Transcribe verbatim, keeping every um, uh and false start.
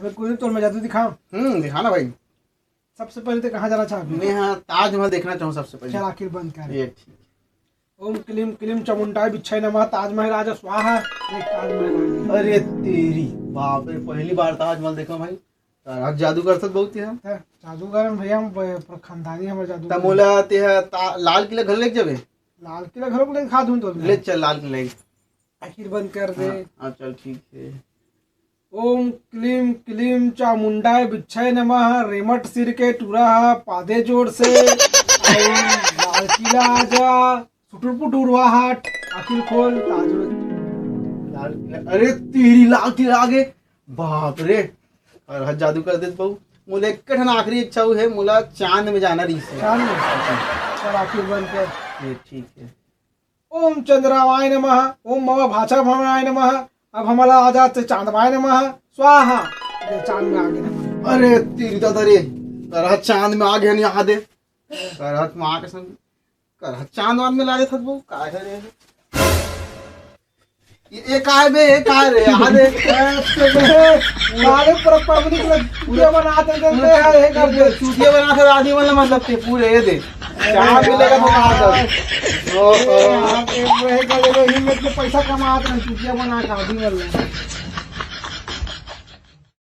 तो कोई तोर में जादू दिखाओ। हम्म, दिखाना भाई। सबसे पहले तो कहाँ जाना चाहबे? मैं यहाँ ताजमहल देखना चाहूँ सबसे पहले। चल, आखिर बंद कर। ये ठीक। ओम क्लीम क्लीम चामुंडाय बिच्छाय नमः, ताजमहल आजा स्वाहा। देख, ताजमहल आ गया। अरे तेरी, बाप रे, पहली बार ताजमहल देखा भाई। यार, आज जादू करत बहुत है। हैं, जादूगर हम भैया, हम ब-, पूरा खानदानी हमर जादू। त मोला ते ह ता-, लाल किला घर लेके जाबे? लाल किला घलोक लेके खा दूं तो। ले चल लाल किला। आखिर बंद कर दे। हाँ, हाँ, चल ठीक है। ओम क्लीम क्लीम चामुंडाय बिच्छाय नमः, रेमट सिर के टूरा हा, पादे जोर से। ओम लाल किला आजा, सुटुर पुटुर वाहट, आखिर खोल, ताजमहल। लाल किला, अरे तेरी लाल किला आगे। बाप रे, अरे हद जादू कर देत बहू। मोला एक ठन आखिरी इच्छा हुई है, मोला चांद में जाना रही से। चांद में? चल आखिर बंद कर। ये ठीक है। ओम चंद्रमाय नमः, ओम मम भाषा भवनाय नमः, अब हमला आजा ते चांदमाय नमः, स्वाहा। ये चांद में आगे नमः। अरे तेरी दादा रे, करहत चांद में आगे नहीं आदे। करहत माँ कसम, करहत चांद वांद में ला देथत वो, का है रे? ये, ये का है बे, ये का है रे? आदे। अरे पूरा पब्लिक में चूतिया बना दे, दे, दे, है, ये कर दे। चूतिया बना कर आदमी वाला मतलब ते पूरे ये दे। चांद मिलेगा तो कहाँ तक? ओहो। आप एक रहे का देखो, हिम्मत में पैसा कमात रहे, चूतिया बना के आदमी वाला।